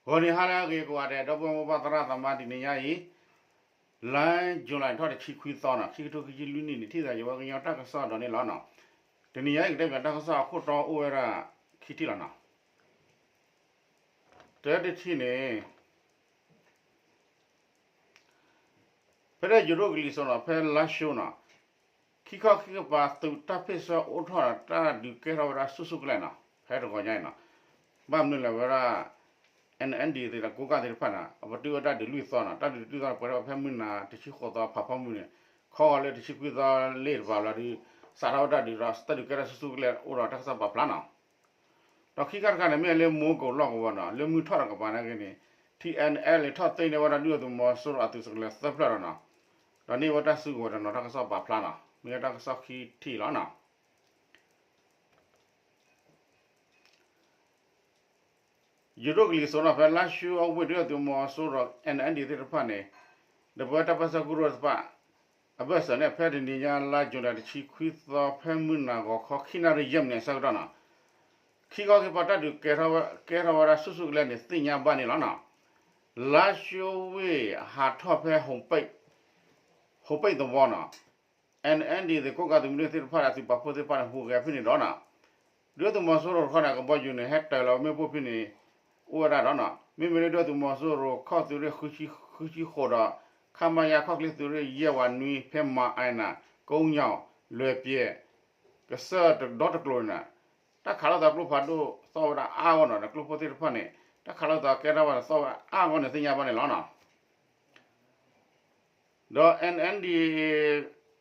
ဂီၤနံၤဟါလၢအဂ့ၤကိးဂၤဒဲး ဒီပုၢ်ဝဲၢ်မိၢ်ပၢ်သရၣ်သမါ တနံၤညါအံၤ လါယူၤလံ ထီၣ်တဆံခွံသီနီၤ ခံကထိခံဆံလွံၢ်နံၣ်န့ၣ် ထံၣ်သးယဝဲကညီတၢ်ကစီၣ်ဒီးန့ၣ်လီၤနီၤ. တနံၤညါအံၤ ကတဲဘၣ်တၢ်ကစီၣ်အခိၣ်တီအိၣ်ဝဲဒၣ် ခံထံၣ်လီၤနီၤ. တၢတထံၣ်န့ၣ် ဖဲဒၣ်ယိၤဒိၣ်ကလံၤစိးနီၤ ဖဲလါၡိနီၤ ခံခီခံကပၤသုးတၢ်ဖ့ၣ်ဆၢအိၣ်ထီၣ်ဒီးတၢ်ဒုးကဲထီၣ်ဝဲဒၣ်ဆူၣ်ဆူၣ်ကလဲာ်နီၤ ဖဲတဂီၤညါအံၤနီၤ. ဘၣ်မနုၤလဲၣ်ဝဲဒၣ် N N D သ့ၣ်ဒီးကိးကၢ်သ့ၣ်တဖၣ်န့ၣ် အပတုာ်ဝဲတၢ်ဒုးလွံၢ်သီနီၤ တၢ်ဒုးလွံၢ်သီန့ၣ် ပှဲၤထီၣ်ဝဲဖဲမုၢ်နၤတဆံဃိးသီဖးဖီမုၢ်န့ၣ် ခီဂီၤလၢတဆံခွံသီလ့ၣ်တပၤဘျီဒီး စးထီၣ်ဝဲတၢ်ဒုးဒီး တၢ်ဒုးကဲထီၣ်ဆူၣ်ဆူၣ်ကလဲာ်အိၣ်ဒီးတၢ်ကစီၣ်ပာ်ဖျါနီၤ. ဒီးခံခါတခါန့ၣ် မ့ၢ်လၢမိကိးလီၢ်ကဝီၤနီၤ လၢမုၢ်ထီၣ်တကပၤနာ်က့န့ၣ် T N L န့ၣ် ထီၣ်သ့န့ၢ်ဝဲဒၣ်ဒုၣ်ဒါသုးမီၤစိရိၤအသုးသကိးလၢသၢဖျၢၣ်ဒီးနီၤ ဒီးန့ၢ်ဝဲတၢ်စုကဝဲၤတနီၤ တၢ်ကစီၣ်ပာ်ဖျါနီၤ မ့ၢ်တၢ်ကစီၣ်ခံထံၣ်လီၤနီၤ. ယိၤဒိၣ်ကလံၤစိးနီၤ ဖဲလါၡိအဝ့ၢ်ဒုၣ်ဒါသုးမီၤစိရိၤ N N D သ့ၣ်တဖၣ်န့ၣ် ဒီးပဝဲတၢ်ပၢဆှၢကရူၢ်တဖၣ် အဘၢၣ်စၢၤန့ၣ် ဖဲတနံၤညါလါယူၤလံတဆံခွံသီ ဖဲမုၢ်နၤဂီၤခီခံနၣ်ရံၣ်ယဲၢ်မံးနံးအဆၢကတီၢ်နီၤ ခံခီခံကပၤတၢ်ဒုးကဲထီၣ်ဝဲဒၣ်ဆူၣ်ဆူၣ်ကလဲာ်န့ၣ် သ့ၣ်ညါဘၣ်န့ၣ်လီၤနီၤ. လါၡိဝ့ၢ်ဟးထီၣ်ဖဲ ဟိၣ်ပိတ်သဝီနီၤ N N D သ့ၣ်ကိးကၢ်သုးမုၢ်ဒိၣ်သ့ၣ်တဖၣ်ဒီးသုးပာ်ဖှိၣ်သ့ၣ်တဖၣ်န့ၣ် ဟူးဂဲၤဖဲန့ၣ်ဒီးနီၤ ဒုၣ်ဒါသုးမီၤစိရိၤတခီန့ၣ် အကဘီယူၤန့ၣ် ဟဲတၢၤလီၤမ့ၣ်ပိၢ်ဖဲန့ၣ် အိၣ်ဝဲဒၣ်ဒီးနီၤ မ့မ့ၢ်လၢဒုၣ်ဒါသုးမီၤစိရိၤခီၣ်သုးရ့ၣ်ဃုဆံဃိးဒီး ခမရ ခီၣ်ချ့သုးရ့ၣ်ယဲၢ်ဝးနွံ ဖဲမၤအါနၤ ကိးညီၣ် လွဲၢ်ပျဲၢ် ကစၢၢ်ဒီတကျိၤန့ၣ် တၢ်ခးလိာ်သးကျိဖးဒိၣ်သီၣ်ဝဲဒၣ်အါဂီၢ်နီၤ ဒီးကျိဖိသ့ၣ်တဖၣ်န့ၣ် တၢ်ခးလိာ်သးကဲထီၣ်ဝဲဒၣ်သီၣ်ဝဲအါဂီၢ်န့ၣ်သ့ၣ်ညါဘၣ်န့ၣ်လီၤနီၤ. ဒီး N N D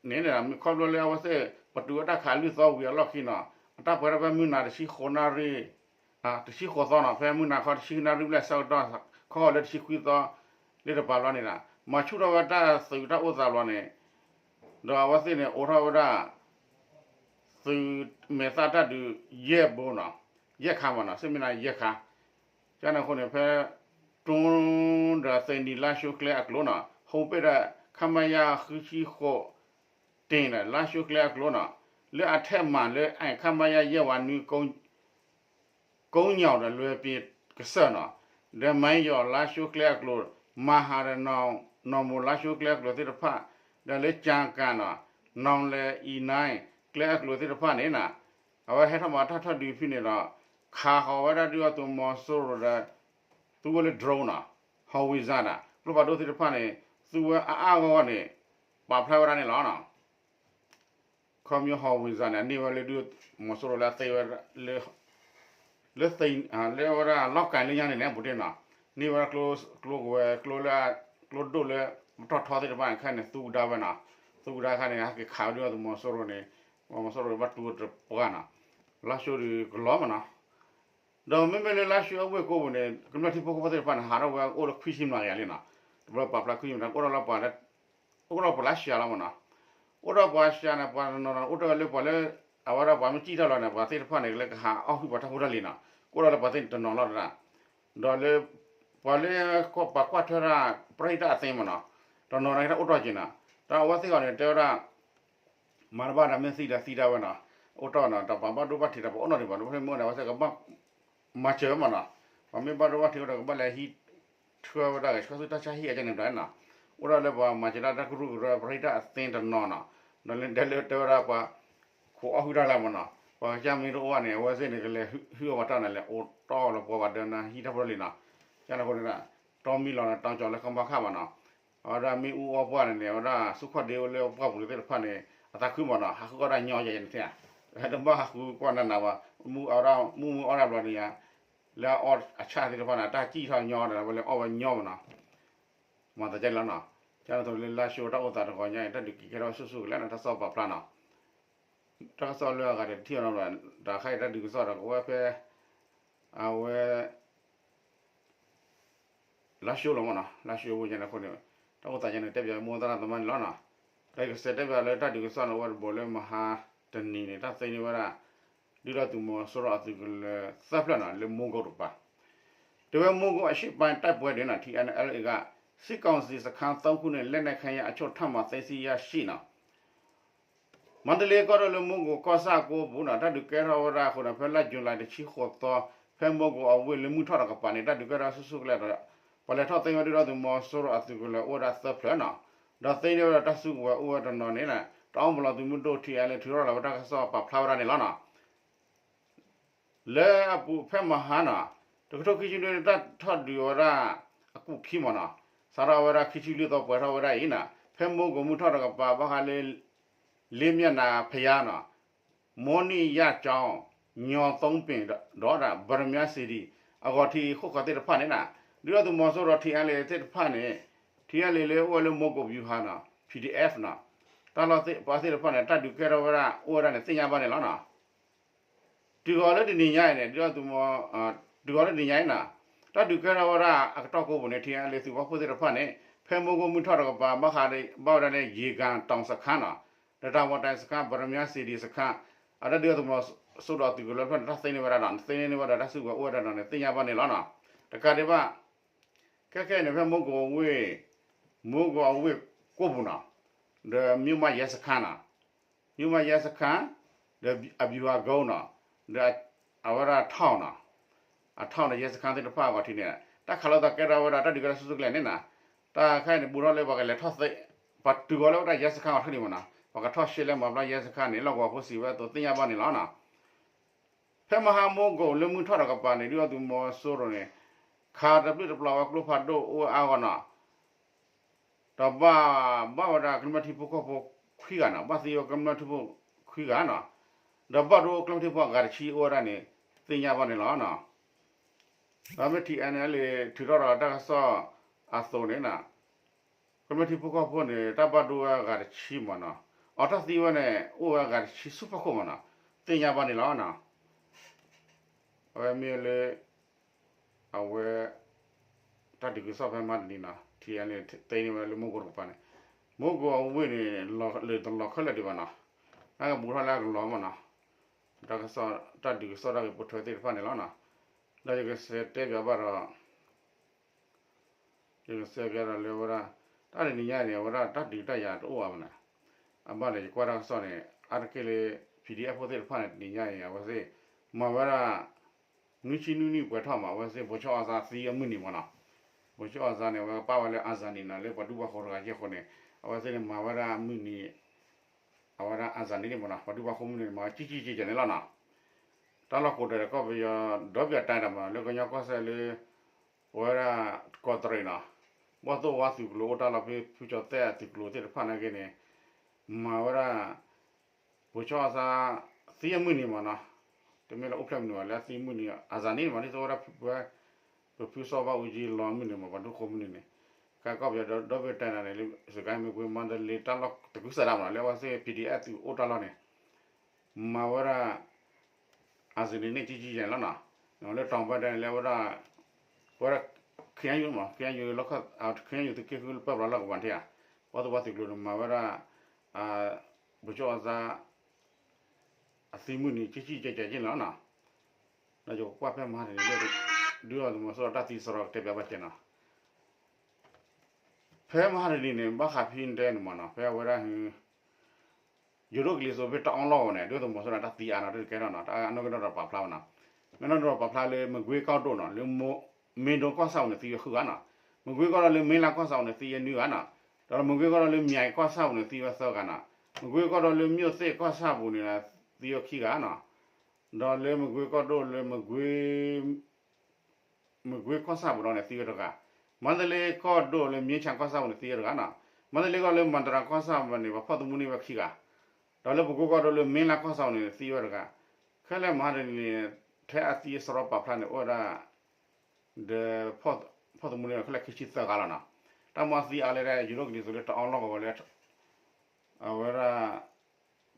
န့ၣ် မ့ၢ်ခီဖျိလၢအဝဲသ့ၣ် ပတုာ်ဝဲတၢ်ခးလွံၢ်သီဝံၤအလီၢ်ခံနီၤ အတၢ်ပှဲၤထီၣ်ဖဲမုၢ်နၤတဆံဃိးနၣ်ရံၣ် တဆံဃိးသီနီၤ ဖဲမုၢ်နၤခီတဆံနၣ်ရံၣ်ဘျဲၣ်ဆၢကတီၢ် ခီဂီၤလၢတဆံခွံသီ လ့ၣ်တပၤဘျီန့ၣ် မၤဆူၣ်ထီၣ်ဝဲတၢ်သုးတၢ်အိၣ်သးဘျီန့ၣ် ဒီးအဝဲသ့ၣ်န့ၣ် အိးထီၣ်ဝဲဒၣ် သုးမဲာ်သၣ်တၢ်ဒုးယဲၢ်ဘိနီၤ ယဲၢ်ခါမးနီၤ စ့ၢ်မ့ၢ်နၤယဲၢ်ခါ ကန့ၣ်အဃိန့ၣ် ဖဲ တွန်းဒီးသ့ၣ်နံၤလါၡိကျဲအကျိၤနီၤ ဟိၣ်ပိတ်ဒီး ခမရ ဃုဆံဃိး တ့ၢ်ဒီးလါၡိကျဲအကျိၤနီၤ လၢအထဲမးလၢ ခမရ ယဲၢ်ဝးနွံ ကိးညီၣ်ဒီးလွဲၢ်ပျဲၢ်ကစၢၢ်နီၤ ဒီးမၤယီၤလါၡိကျဲအကျိၤ မၤဟးဒီး နီၢ်မိၢ်လါၡိကျဲအကျိၤသ့ၣ်တဖၣ် ဒီးလၢကၠၤကၣ်နီၤ နီၢ်လဲၣ်အံၤနါ ကျဲအကျိၤသ့ၣ်တဖၣ်န့ၣ်နီၤ အဝဲဟဲထီၣ်မၤတၢ်ထီၣ်ဒုးဖဲန့ၣ်ဒီး ခးဃီၤဝဲဒၣ်ဒုၣ်ဒါသုးမီၤစိရိၤဒီး သူဝဲလၢ drone နီၤ howitzer နီၤ ကျိဖးဒိၣ်သ့ၣ်တဖၣ်န့ၣ် သူဝဲအါအါဂီၢ်ဂီၢ်န့ၣ် ပာ်ဖျါဝဲဒၣ်န့ၣ်လီၤ. ခီဖျိ howitzer န့ၣ် အန့ၢ်ဝဲလၢဒုၣ်ဒါသုးမီၤစိရိၤလၢအသ့ဝဲ လၢ လၢဝဲဒၣ်လီၢ်ကၤလၢညါန့ၣ်န့ၣ် အပူၤတ့ၢ်နီၤ န့ၢ်ဝဲဒၣ်ကျိကဝဲၤ ကျိလၢ ကျိဒိၣ်လၢ ပတီၢ်ထီသ့ၣ်တဖၣ်န့ၣ် ခဲန့ၣ် သူကဒါဝဲနီၤ သူကဒါခါန့ၣ် ဟဲက့ၤခးဝဲဒုၣ်ဒါသုးမီၤစိရိၤန့ၣ် သုးမီၤစိရိၤဘၣ်တူၢ်တပှၢ်နီၤ လါၡိဒုးကလီၤမးနီၤ ဒီးမ့မ့ၢ်လၢလါၡိအဝ့ၢ်ကိးပူၤန့ၣ် ကမျၢၢ်ထံဖိကီၢ်ဖိသ့ၣ်တဖၣ်န့ၣ် ဟးထီၣ်ဝဲအိၣ်လၢခွံဆံမျးကယၤလံနီၤ တဘျီပာ်ဖျါခွံဆံမျး အိၣ်ဒီးလၢပှၤ အိၣ်ဒီးပှၤလၢအစှၤလီၤမးနီၤ အိၣ်ဒီးပှၤစှၤန့ၣ် ပှၤတနီၤနီၤ အိၣ်တ့ၢ်ဝဲလၢပှၤလၢ အဝဲဒၣ်ပှၤမ့ၢ်စံၣ်ထီၣ်လီၤန့ၣ် ပှၤသ့ၣ်တဖၣ်န့ၣ် ကလဲၤကဟးအီၣ်ဟုၣ်ပှၤတၢ်ဖိတၢ်လံၤနီၤ ကအိၣ်ဒီးလၢပှၤသ့ၣ်တနီၤလီၤတဒၣ် ဒီးလၢ ပှၤလၢ ပှၤကွၢ်ထွဲတၢ် ပရဟိတအသင်းမးနီၤ တနီၤန့ၣ် တၢ်အိၣ်တ့ၢ်က့ၤနီၤ ဒီးအဝဲသ့ၣ်အီၤန့ၣ် တဲဝဲဒၣ် မၤတဘၣ်ဒီးမ့ၢ်သံဒီးသံဒၣ်ဝဲနီၤ အိၣ်တ့ၢ်နီၤ ဒီးပှၤဘၣ်ဒိဘၣ်ထံးဒီးပှၤအိၣ်နီတဂၤဘၣ် ဒီးပှၤမ့ၢ်အိၣ်ဒီးအဝဲသ့ၣ်ကဘၣ် မၤစၢၤဝဲမးနီၤ ပှၤမ့ၢ်ဘၣ်ဒိဘၣ်ထံးဒီးကဘၣ်လဲၤဟံး ထွဲဝဲဒၣ်ဂ့ၤ ဆှၢဆူတၢ်ဆါဟံၣ်အကန့ၣ်ဒီးနီၤ အိၣ်ဒၣ်လၢပှၤမၤစၢၤတၢ်တၢ်ကရူၢ်ကရၢ ပရဟိတအသင်းတနီၤနီၤ ဒီးလၢဒဲလၢတဲဝဲဒၣ်ပှၤ ခိးအီၣ်ဟုၣ်တၢ်လၢမးနီၤ ပှၤကစၢ်မ့ၢ်တအိၣ်ဘၣ်န့ၣ် အဝဲသ့ၣ်န့ၣ် ကလဲၤဟုၣ်အီၣ်ပှၤတၢ်န့ၣ် လဲၤအိးထီၣ်လီၤပှၤဘၣ်ဒီးနၤဟံးတၢ်ဖိတၢ်လံၤနီၤ ကန့ၣ်အဃိန့ၣ် တီမံလီၤန့ၣ် တီကၠီၤလၢကမၤခါမးနီၤ အဝဲဒၣ်မ့ၢ်အူအီၣ်ပှၢ်န့ၣ်န့ၣ် အဝဲဒၣ်ဆူၣ်ခီၣ်ဒ့အိၣ်လၢပှၢ်ပူၤသ့ၣ်တဖၣ်န့ၣ် အသးခုမးနီၤ ဟးဃုအီၣ်တၢ်ညီယဲန့ၣ်သ့ၣ် တဘၣ်ဟးဃုကွၢ်နးနးဘၣ် မူအဝဲဒၣ်မူမူအီၣ်တၢ်ဘျီန့ၣ် လၢအအီၣ်အဆၣ်သ့ၣ်တဖၣ်န့ၣ် တၢ်စံၣ်ထီၣ်ညီဒီး အဝဲလဲၤအီၣ်ဝဲညီမးနီၤ မၤသးဒ်န့ၣ်လီၤနီၤ ကန့ၣ်သိးလၢလါၡိတၢ်အိၣ်သးတဂီၤညါအံၤ တၢ်ဒုးက့ၤကဲထီၣ်ဆူၣ်ဆူၣ်ကလဲာ်န့ၣ် တၢ်ကစီၣ်ပာ်ဖျါနီၤ တၢ်ကစီၣ်လၢအဂၤဒီးတထံၣ်အီၤနီၤ တၢ်ခါအံၤတၢ်ဒုးကစီၣ်ဒီးကဝဲဖဲ အဝဲ လါၡိလီၤမးနီၤ လါၡိဝ့ၢ်ညါန့ၣ်အဃိန့ၣ် တၢ်အိၣ်သးညါန့ၣ် တဲပၠးမိၢ်သရၣ်သမါန့ၣ်လီၤနီၤ ဒီးယကစးတဲပၠးလၢတၢ်ဒုးကစီၣ်န့ၣ် အိၣ်ဝဲတဘိးလၢမဟါတနံၤန့ၣ် တၢ်သ့န့ၢ်ဝဲဒၣ် ဒုၣ်ဒါသုးမီၤစိရိၤအသုးကလၢၤသၢဖျၢၣ်နီၤ လၢမိကိးတပၤ တဲဝဲမိကိးအရှေ့ပိုင်းတိုက်ပွဲတွင် ထီၣ် ထီၣ် ထီၣ် ထီၣ် စစ်ကောင်စီစခန်းသုံးခုနှင့် လက်နက်ခဲယမ်းအချို့ထပ်မံသိမ်းဆည်းရရှိနီၤ မန္တလေးကီၢ်ဒိၣ်လၢမိကိးကီၢ်ဆၣ်ကိးပူၤနီၤ တၢ်ဒုးကဲထီၣ်ဝဲဒၣ်အဃိန့ၣ် ဖဲလါယူၤလံတဆံဃိးသီ ဖဲမိၢ်ကိၣ်အဝ့ၢ်လၢမုၢ်ထီၣ်တကပၤန့ၣ် တၢ်ဒုးကဲထီၣ်ဆူၣ်ဆူၣ်ကလဲာ်ဒီး ပှၤလဲၤထီၣ်သ့ဝဲဒုၣ်ဒါသုးမီၤစိရိၤအသုးကလၢၤအိၣ်ဝဲဒၣ်သၢဖျၢၣ်နီၤ, ဒီးသ့န့ၢ်ဝဲဒၣ်တၢ်စုကဝဲၤအိၣ်ဝဲတနီၤန့ၣ် တအီၣ်ပလီၢ်သုးမုၢ်ဒိၣ် ထံအဲလ့ ထုးထီၣ်လီၤဝဲတၢ်ကစီၣ်ပာ်ဖျါဝဲဒၣ်န့ၣ်လီၤနီၤ. လၢအပူၤဖဲမဟါနီၤ, တကထိခံဆံနွံ တၢ်ထီၣ်ဒုးဝဲဒၣ်အကူၣ်ခံမ့ၢ်နီၤ, စးထီၣ်ဝဲဒၣ်ခံဆံလွံၢ်သီပှဲၤထီၣ်ဝဲဒၣ်အံၤနီၤ, ဖဲမိၢ်ကိၣ်မုၢ်ထီၣ်တကပၤ ဘၣ်ဃးလၢ လ့မျက်နှာဘုရားနီၤ, မော်နီယကျောင်း, ညီသုံးပင် ဒီးဒၣ် ဗရမ စေတီ အဂီၤထံးဃိၣ်ဃီၤသ့ၣ်တဖၣ်န့ၣ်နီၤ, ဒုၣ်ဒါသုးမီၤစိရိၤ ထံအဲလ့ သ့ၣ်တဖၣ်န့ၣ်, ထံအဲလ့ လၢအိၣ်ဝဲလၢမိၢ်ကိၣ်ဗျူဟာနီၤ, ဖံဒံအဲၣ်နီၤ, တၢ်လီၢ်သ့ၣ်တဖၣ်န့ၣ် တၢ်ဒုးကဲထီၣ်ဝဲဒၣ်အိၣ်ဝဲဒၣ်န့ၣ် သ့ၣ်ညါဘၣ်န့ၣ်လီၤနီၤ. တုၤဃီၤလၢတနံၤညါအံၤန့ၣ် ဒုၣ်ဒါသုးမီၤ, တုၤဃီၤလၢတနံၤညါအံၤနီၤ, တၢ်ဒုးကဲထီၣ်ဝဲဒၣ်အကတီၢ်ကိးပူၤန့ၣ် ထံအဲလ့သုးပာ်ဖှိၣ်သ့ၣ်တဖၣ်န့ၣ် ဖဲမိၢ်ကိၣ်မုၢ်ထီၣ်တကပၤ ဘၣ်ဃးဘၣ်ဝဲဒၣ်န့ၣ် ရေကန်တောင်စခန်းနီၤ, ဒီးတာဝန်တိုင်စခန်း, ဗရမ စေတီ စခန်း, အတၢ်ဒုၣ်ဒါသုးမီၤစိရိၤအသုးကလၢၤတဖၣ်န့ၣ် တၢ်သ့န့ၢ်ဝဲဒၣ်ဒီး သ့န့ၢ်ဝဲဒၣ်တၢ်စုကဝဲၤအိၣ်ဝဲဒၣ်ဒီးန့ၣ် သ့ၣ်ညါဘၣ်န့ၣ်လီၤနီၤ. တကးဒံးဘၣ် ခဲခဲအံၤန့ၣ် ဖဲမိၢ်ကိၣ်အဝ့ၢ်, မိၢ်ကိၣ်အဝ့ၢ်ကိးပူၤနီၤ, ဒီး မြို့မရဲစခန်းနီၤ, မြို့မရဲစခန်း, ဒီးအဗျူဟာကုန်းနီၤ, ဒီးအဝဲဒၣ်ထောက်နီၤ, အထောက်န့ၣ် ရဲစခန်းသ့ၣ်တဖၣ်အဂီၤထံးန့ၣ် တၢ်ခးလိာ်သးကဲထီၣ်ဝဲဒၣ် တၢ်ဒုးကဲထီၣ်ဆူၣ်ဆူၣ်ကလဲာ်န့ၣ်နီၤ, တၢ်ခဲအံၤန့ၣ် ဘူးထီၣ်လၢပှၤကလဲၤထီၣ်သ့, ပှၤတုၤဃီၤလၢဝဲဒၣ်ရဲစခန်းအဂီၤထံးန့ၣ်မ့ၢ်နီၤ, ပှၤကထီၣ်ရှဲလဲမၤဘျီရဲစခန်းန့ၣ် လီၢ်ကဝီၤဖိစံးဝဲအသိးသ့ၣ်ညါဘၣ်န့ၣ်လီၤနီၤ. ဖဲမဟါမိၢ်ကိၣ်လၢမုၢ်ထီၣ်တကပၤန့ၣ် ဒုၣ်ဒါသုးမီၤစိရိၤန့ၣ် ခးတပျုာ်တပျီၤဝဲကျိဖးဒိၣ်အိၣ်ဝဲအါဂီၢ်နီၤ, ဒီးဘၣ်, ဘၣ်ဝဲဒၣ်ကမျၢၢ်ထံဖိကီၢ်ဖိခွံဂၤနီၤ, ဘၣ်သံဝဲကမျၢၢ်ထံဖိခွံဂၤနီၤ, ဒီးဘၣ်ဒိကမျၢၢ်ထံဖိအဂၤတဆံအိၣ်ဝဲဒၣ်န့ၣ် သ့ၣ်ညါဘၣ်န့ၣ်လီၤနီၤ. ဒီးမ့ၢ်ထံအဲလ့ ထုးထီၣ်ဒီးတၢ်ကစီၣ်အသိးန့ၣ်နီၤ, ကမျၢၢ်ထံဖိကီၢ်ဖိန့ၣ် တၢ်ဘၣ်ဒိဝဲအဂၤတဆံမ့ၢ်နီၤ, အတၢ်သံဝဲန့ၣ် အိၣ်ဝဲအဂၤတဆံဆူဖီခိၣ်မ့ၢ်နီၤ, သ့ၣ်ညါဘၣ်န့ၣ်လီၤနီၤ. အဝဲမ့ၢ်လၢ အဝဲ တၢ်ဒုးကစီၣ်ဖဲမဟါတနံၤနီၤ, ထံအဲလ့ သ့န့ၢ်ဝဲလၢမိၢ်ကိၣ်တကပၤန့ၣ်, မိၢ်ကိၣ်အဝ့ၢ်န့ၣ် လၢတလီၤခဲလၢာ်ဒံးဘၣ်နီၤ, တၢ်ကဘူးထီၣ်လၢအကလီၤမ့ၢ်နီၤ, တၢ်ကစီၣ် တၢ်ဒုးကစီၣ်တၢ်ဂ့ၢ်ပိာ်ထွဲသ့ၣ်တဖၣ်န့ၣ်လီၤနီၤ. ဒီးယကစံးတဲပၠးဘၣ်ဒီး ယကစံးကဲဒီးလၢဝဲဒၣ် တၢ်တနံၤညါအံၤန့ၣ် အဝဲဒၣ်တၢ်ဒုးတၢ်ယၤတအိၣ်အါဘၣ်န့ၣ်, အဘၣ်ဒီးယကွၢ်တၢ်ကစီၣ်န့ၣ် အါတက့ၢ်လၢ ပီၣ်ဒံၣ်အဲၣ်ဖိသ့ၣ်တဖၣ်န့ၣ် တနံၤညါအံၤ အဝဲသ့ၣ် မၤဝဲဒၣ် နွံဆံနွံနံၣ်ပှဲၤထီၣ်မး အဝဲသ့ၣ် ဗိုလ်ချုပ်အောင်ဆန်းသံအမုၢ်နံၤမ့ၢ်နီၤ, ဗိုလ်ချုပ်အောင်ဆန်းန့ၣ် အဝဲကပာ်ဝဲလၢ အာဇာနည် နီၤ လၢပှၤဒူပှၤဃိၤတဂၤကဲဃိန့ၣ် အဝဲသ့ၣ်န့ၣ်မၤဝဲဒၣ်မုၢ်နံၤ အဝဲဒၣ် အာဇာနည် န့ၣ်မ့ၢ်နီၤ ပှၤဒူပှၤဃိၤမုၢ်နံၤန့ၣ် မၤဝဲကံၢ်ကံၢ်ကဲကဲန့ၣ်လီၤနီၤ. တၢ်လီၢ်ကိးတၢ်ဒီးကီၢ်ပယီၤ ဒီဘ့ၣ်အတၢ်တၢ်မး လၢကညီကီၢ်စဲၣ်လၢ ပဝဲဒၣ်ကီးတရံးနီၤ, ဘီၣ်သိၣ်ဝါသုးကျိၤအိၣ်တၢ်လီၢ်ဖဲ ဖုကၠီၤသဲၣ်အသုးကျိၤသ့ၣ်တဖၣ်နာ်က့န့ၣ် မၤဝဲဒၣ် ဗိုလ်ချုပ်အောင်ဆန်း သံအမုၢ်နံၤမ့ၢ်နီၤ, တမ့ၢ်လၢအိၣ်ဖျဲၣ်မနုၤဘၣ် လၢအသံမုၢ်နံၤ အာဇာနည် မး ဒ်သိးဝဲဒၣ် ပဖုစီၤဘၣ်အူကၠံလီၤမုၢ်နံၤမး ပှၤဒူဃိၤမုၢ်နံၤန့ၣ်, ကဲကီၢ်ပယီၤဒီဘ့ၣ်တၢ်န့ၣ်လၢ စစ်ကိုင်း မကွေး မန္တလေး တၢ်လီၢ်တကုစၢဒၣ်မးနီၤ လၢအဝဲသ့ၣ် ပီၣ်ဒံၣ်အဲၣ် သုးအိၣ်တၢ်လီၢ်န့ၣ် မၤဝဲဒၣ် အာဇာနည် န့ၣ် ကံၢ်ကံၢ်ကဲန့ၣ်လီၤနီၤ. လၢတောင်ပိုင်းတိုင်းန့ၣ် လၢဝဲဒၣ် ပဝဲဒၣ် KNU မး KNU လီၢ်ခၢၣ် KNU သုးက့ဃုပၢပျီလီၢ်ကဝီၤထံဧါ, ဘီၣ်သိၣ်ဝါသုးကျိၤန့ၣ် မၤဝဲဒၣ် ဗိုလ်ချုပ်အောင်ဆန်း အသံမုၢ်နံၤ ကံၢ်ကံၢ်ကဲကဲကဲန့ၣ်လီၤနီၤ. ဒီးယကကွၢ်ဖဲမဟါတနံၤလၢ ဒုၣ်ဒါသုးမီၤစိရိၤတၢ်သံစရီကတဲဘၣ်ဘၣ်ကဲနီၤ. ဖဲမဟါတနံၤန့ၣ် ဘၣ်ဃးဖဲတဲန့ၣ်မးနီၤ ဖဲအဝဲဒၣ် ယိၤဒိၣ်ကလံၤစိးဖဲတအီလီၢ်ဂီၤန့ၣ် ဒုၣ်ဒါသုးမီၤစိရိၤန့ၣ် တၢ်သံအါနီၤ တကဲထီၣ်နီၤ တၢ်အနီၢ်ကဒီးပာ်ဖျါဝဲနီၤ. မ့ၢ်နီၢ်ကဒီးပာ်ဖျါလၢ မကွေးကီၢ်ဒိၣ်နီၤ လၢ မ့ၢ်ဒိကီၢ်ဆၣ်ပူၤန့ၣ် သံဝဲဃုဂၤနီၤ. မကွေးကီၢ်ဒိၣ်လၢ မ့ၢ်လးကီၢ်ဆၣ်ပူၤန့ၣ် သံဝဲနွံဂၤနီၤ. ဒီးမကွေးကီၢ်ဒိၣ်လၢ မြိုင်ကီၢ်ဆၣ်ပူၤန့ၣ် သံဝဲသၢဂၤနီၤ. မကွေးကီၢ်ဒိၣ်လၢ မြို့သစ်ကီၢ်ဆၣ်ပူၤန့ၣ် သံဝဲခံဂၤနီၤ. ဒီးလၢမကွေးကီၢ်ဒိၣ်လၢ မကွေးကီၢ်ဆၣ်ပူၤဒီးန့ၣ် သံဝဲတဂၤ, မန္တလေးကီၢ်ဒိၣ်လၢ မြင်းခြံကီၢ်ဆၣ်ပူၤန့ၣ် သံဝဲတဂၤနီၤ, မန္တလေးကီၢ်လၢ မန္တရံကီၢ်ဆၣ်ပူၤန့ၣ် ပှၤဖီၣ်သမူန့ၢ်ဝဲခံဂၤ, ဒီးလၢပကိကီၢ်ဒိၣ်လၢ မ့ၢ်လးကီၢ်ဆၣ်ပူၤန့ၣ် သံဝဲတဂၤ, ခဲလၢာ်မဟါတနံၤန့ၣ် ထဲအသံအစရီပာ်ဖျါန့ၣ် အိၣ်ဝဲဒၣ် ဒီး ဖီၣ်သမူန့ၢ်ဝဲခဲလၢာ်ခံဆံသၢဂၤလီၤနီၤ, တၢ်မၤသံအါလၢဒၣ် ယိၤဒိၣ်ကလံၤစိးလၢတအီလီၢ်ဂီၤဝဲလၢ အဝဲဒၣ်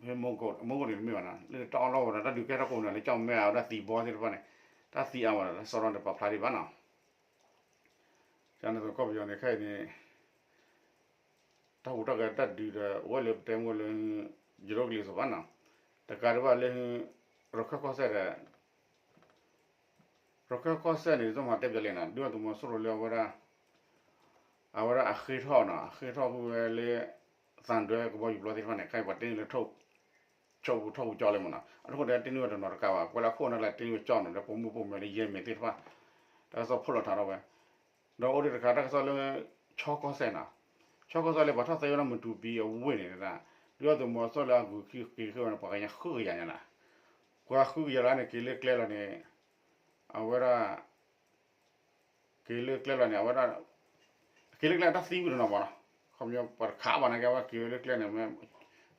ဖဲမူကိးန့ၣ်တမ့ၢ်ဘၣ်နီၤ လၢတအီလီၢ်ဂီၤဒီး တၢ်ဒုးကဲထီၣ်ကိးမုၢ်နံၤလၢကၠီၣ်မဲအဝဲဒၣ်သံဘီသ့ၣ်တဖၣ်န့ၣ် တၢ်သံအါမးဒီး တၢ်စရီန့ၣ်ပာ်ဖျါဒံးဘၣ်နီၤ, ကန့ၣ်သိးကီၢ်ပယီၤန့ၣ်ခဲအံၤန့ၣ် တၢ်ဟူးတၢ်ဂဲၤတၢ်ဒုးဒီး အဝဲလၢပတဲမူလၢ ယိၤဒိၣ်ကလံၤစိးဘၣ်နီၤ, တကးဒံးဘၣ်လၢ ရခဲၣ်ကီၢ်စဲၣ်ဒီး ရခဲၣ်ကီၢ်စဲၣ်န့ၣ် ဒ်သိးမၤတဲပၠးလဲၣ်နီၤ ဒုၣ်ဒါသုးမီၤစိရိၤလၢအဝဲဒၣ် အဝဲဒၣ်အဃ့ထီၣ်နီၤ အဃ့ထီၣ်ဃုာ်ဝဲလၢ သံတွဲကဘီယူၤပျီသ့ၣ်တဖၣ်န့ၣ် ခဲအံၤပှၤတဲန့ၣ်လၢထိၣ် ဆီပူၤထီၣ်ပူၤကၠီလၢမ့ၢ်နီၤ, အတခိၣ်ဒီးတ့န့ၢ်ဝဲတနီၤတကးဘၣ်, ကွဲးလၢအခိၣ်နၢ်လၢတ့န့ၢ်ဝဲကၠီနီၤ, ဒီးပိာ်မုၣ်ပိာ်မၢၤလၢယဲၢ်မ့ၢ်သ့ၣ်တဖၣ်, တၢ်ကစီၣ်ဖီၣ်လိာ်ထးထီၣ်ဝဲ, ဒီးအိၣ်ဒံးတခါတၢ်ကစီၣ်လၢ ဆီကီၢ်စဲၣ်နီၤ, ဆီကီၢ်စဲၣ်လၢပှၤထီၣ်သဲဝဲဒၣ်မတူပံအဝ့ၢ်န့ၣ်ဒၣ်, ဒုၣ်ဒါသုးမီၤစိရိၤလၢအဂုၤက့ၤဃုဝဲန့ၣ် ပှၤကညီဃုကယၤညါနီၤ, ပှၤဃုကယၤလၢန့ၣ် က့ၤလၢကျဲလီၤန့ၣ်, အဝဲဒၣ် က့ၤလၢကျဲလီၤန့ၣ် အဝဲဒၣ် က့ၤလၢကျဲတၢ်သံဝံၤတနီၤမ့ၢ်နီၤ, ခီပညီပှၤတခးဘၣ်နာ်က့ အဝဲက့ၤဝဲလၢကျဲန့ၣ် မ့ၢ်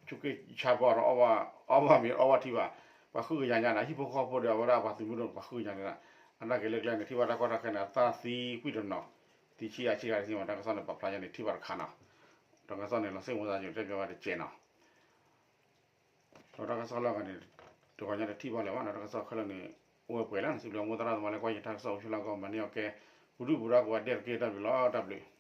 ဆူၣ်က့ဆါဘီဒီး အီၣ်ဘၣ်မ့ၤအီဘၣ်ထံဘၣ်, ပှၤဃုကယၤညါန့ၣ် ဟံၣ်ဖိဃီဖိဒီး အဝဲဒၣ်ပှၤသုးမုၢ်ဒိၣ်ပှၤဃုကယၤန့ၣ်, အတၢ်က့ၤလၢကျဲန့ၣ် ထံၣ်ဘၣ်တၢ်ကီတၢ်ခဲန့ၣ် အတၢ်သံကွံာ်တနီၤ, သံဆံးအါဆံးဂၤတသ့မ့ၢ် တၢ်ကစီၣ်န့ၣ် ပာ်ဖျါညါန့ၣ် ထံၣ်ဘၣ်တခါနီၤ, တၢ်ကစီၣ်န့ၣ် လီၤစိတ်ဝင်စား ယတဲပြောဝဲတကဲနီၤ ဒီးတၢ်ကစီၣ်လၢအဂၤန့ၣ် တဂီၤညါတထံၣ်ဘၣ်လၢၤဘၣ်နီၤ, တၢ်ကစီၣ်ခဲလၢာ်န့ၣ် အိၣ်ဝဲပှဲၤလံန့ၣ် စံးဘျုးမိၢ်သရၣ်သမါလၢကွၢ်ယတၢ်ကစီၣ်အိၣ်ဆူၣ်လၢကီၢ် မၤန့ၢ်အီၤကဲ ပူၤဒုၣ်ပူၤဒါကိးဂၤဒဲးတက့ၢ် တၢ်ဘျုးလီၤ တၢ်ဘျုး